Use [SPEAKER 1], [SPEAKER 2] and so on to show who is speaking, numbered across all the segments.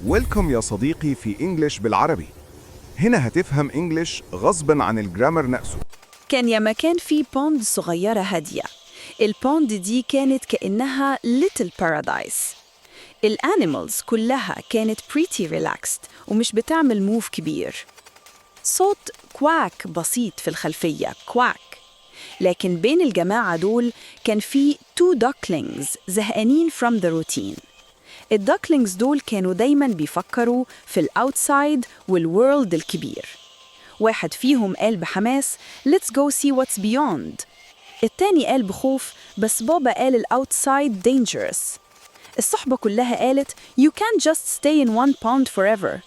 [SPEAKER 1] Welcome يا صديقي في English بالعربي. هنا هتفهم English غصبا عن ال grammar نفسه.
[SPEAKER 2] كان يا مكان في pond صغيرة هادية. ال pond دي كانت كأنها little paradise. ال animals كلها كانت pretty relaxed ومش بتعمل move كبير. صوت quack بسيط في الخلفية، quack. لكن بين الجماعة دول كان في two ducklings زهقانين from the routine. ال ducklings دول كانوا دايما بيفكروا في ال outside وال world الكبير. واحد فيهم قال بحماس: "Let's go see what's beyond." التاني قال بخوف: "بس بابا قال ال outside dangerous." الصحبة كلها قالت: "You can't just stay in one pond forever."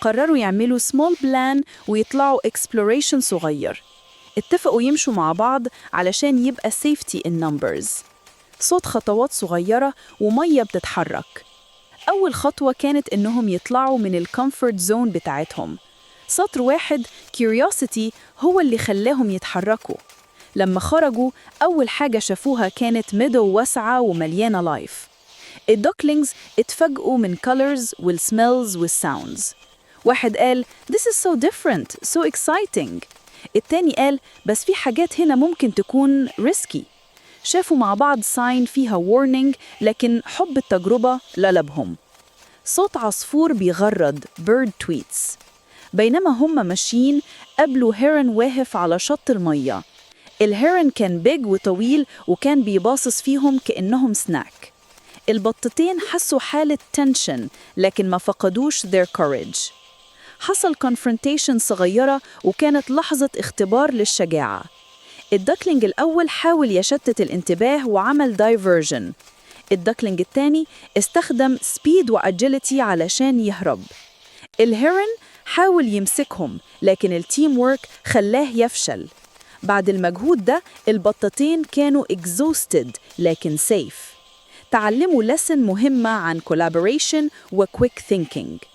[SPEAKER 2] قرروا يعملوا small plan ويطلعوا exploration صغير. اتفقوا يمشوا مع بعض علشان يبقى safety in numbers. صوت خطوات صغيرة ومية بتتحرك. أول خطوة كانت إنهم يطلعوا من ال comfort zone بتاعتهم. سطر واحد، curiosity هو اللي خلاهم يتحركوا. لما خرجوا، أول حاجة شافوها كانت meadow واسعة ومليانة life. ال ducklings اتفاجئوا من colors وال smells وال sounds. واحد قال: "This is so different, so exciting." التاني قال: "بس في حاجات هنا ممكن تكون risky." شافوا مع بعض sign فيها warning، لكن حب التجربة غلبهم. صوت عصفور بيغرد، bird tweets. بينما هم ماشيين، قابلوا heron واقف على شط المية. ال heron كان big وطويل وكان بيباصص فيهم كأنهم سناك. البطتين حسوا حالة tension، لكن ما فقدوش their courage. حصل confrontation صغيرة وكانت لحظة اختبار للشجاعة. ال duckling الأول حاول يشتت الانتباه وعمل diversion. ال duckling الثاني استخدم speed و agility علشان يهرب. ال heron حاول يمسكهم، لكن ال teamwork خلاه يفشل. بعد المجهود ده، البطتين كانوا exhausted لكن safe. تعلموا lesson مهمة عن collaboration و quick thinking.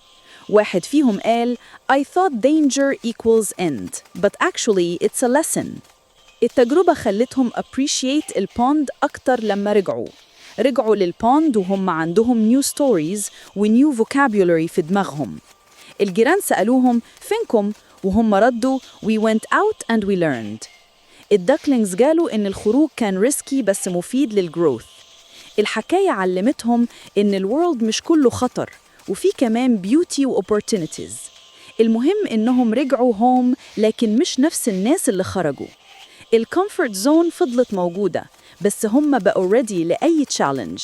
[SPEAKER 2] واحد فيهم قال: "I thought danger equals end, but actually it's a lesson." التجربة خلتهم appreciate ال pond أكتر. لما رجعوا لل pond وهم عندهم new stories و new vocabulary في دماغهم. الجيران سألوهم: "فينكم؟" وهم ردوا: "We went out and we learned." ال ducklings قالوا إن الخروج كان risky بس مفيد لل growth. الحكاية علمتهم إن ال world مش كله خطر، وفي كمان beauty و opportunities. المهم إنهم رجعوا home، لكن مش نفس الناس اللي خرجوا. ال comfort zone فضلت موجودة، بس هم بقوا ready لأي challenge.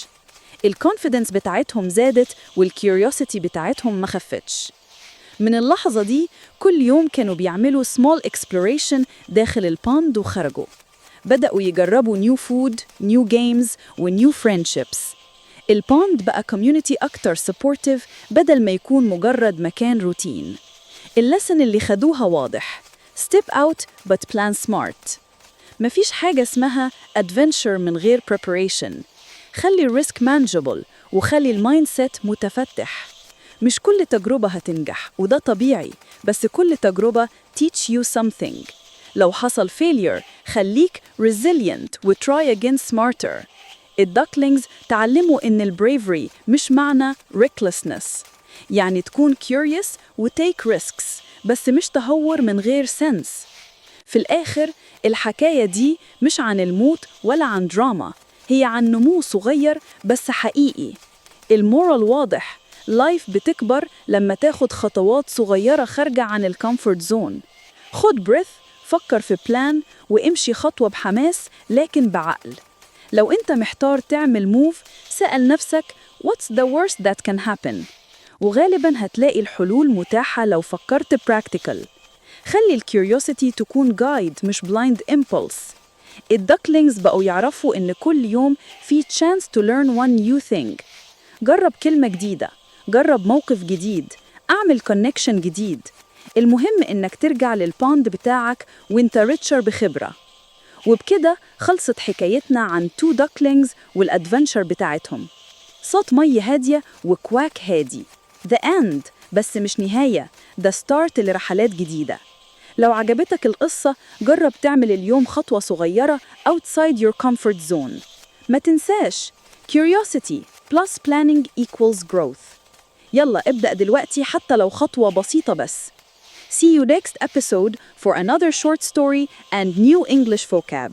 [SPEAKER 2] ال confidence بتاعتهم زادت وال curiosity بتاعتهم ما خفتش. من اللحظة دي، كل يوم كانوا بيعملوا small exploration داخل ال pond وخرجوا. بدأوا يجربوا new food, new games و new friendships. ال pond بقى community أكتر supportive بدل ما يكون مجرد مكان روتين. ال lesson اللي خدوها واضح: step out but plan smart. مفيش حاجة اسمها adventure من غير preparation. خلي ال risk manageable وخلي ال mindset متفتح. مش كل تجربة هتنجح وده طبيعي، بس كل تجربة teach you something. لو حصل failure، خليك resilient و try again smarter. ال ducklings تعلموا إن ال bravery مش معنى recklessness، يعني تكون curious و take risks، بس مش تهور من غير sense. في الآخر، الحكاية دي مش عن الموت ولا عن دراما، هي عن نمو صغير بس حقيقي. ال moral واضح: life بتكبر لما تاخد خطوات صغيرة خارجة عن ال comfort zone. خد breath، فكر في plan، وامشي خطوة بحماس لكن بعقل. لو انت محتار تعمل move، سأل نفسك: "What's the worst that can happen?" وغالبا هتلاقي الحلول متاحة لو فكرت practical. خلي ال curiosity تكون guide مش blind impulse. ال ducklings بقوا يعرفوا إن كل يوم في chance to learn one new thing. جرب كلمة جديدة، جرب موقف جديد، اعمل connection جديد. المهم إنك ترجع لل pond بتاعك وإنت richer بخبرة. وبكده خلصت حكايتنا عن two ducklings وال adventure بتاعتهم. صوت مي هادية و quack هادي. The end، بس مش نهاية، ده start لرحلات جديدة. لو عجبتك القصة، جرب تعمل اليوم خطوة صغيرة outside your comfort zone. ما تنساش، curiosity plus planning equals growth. يلا ابدأ دلوقتي حتى لو خطوة بسيطة بس. See you next episode for another short story and new English vocab.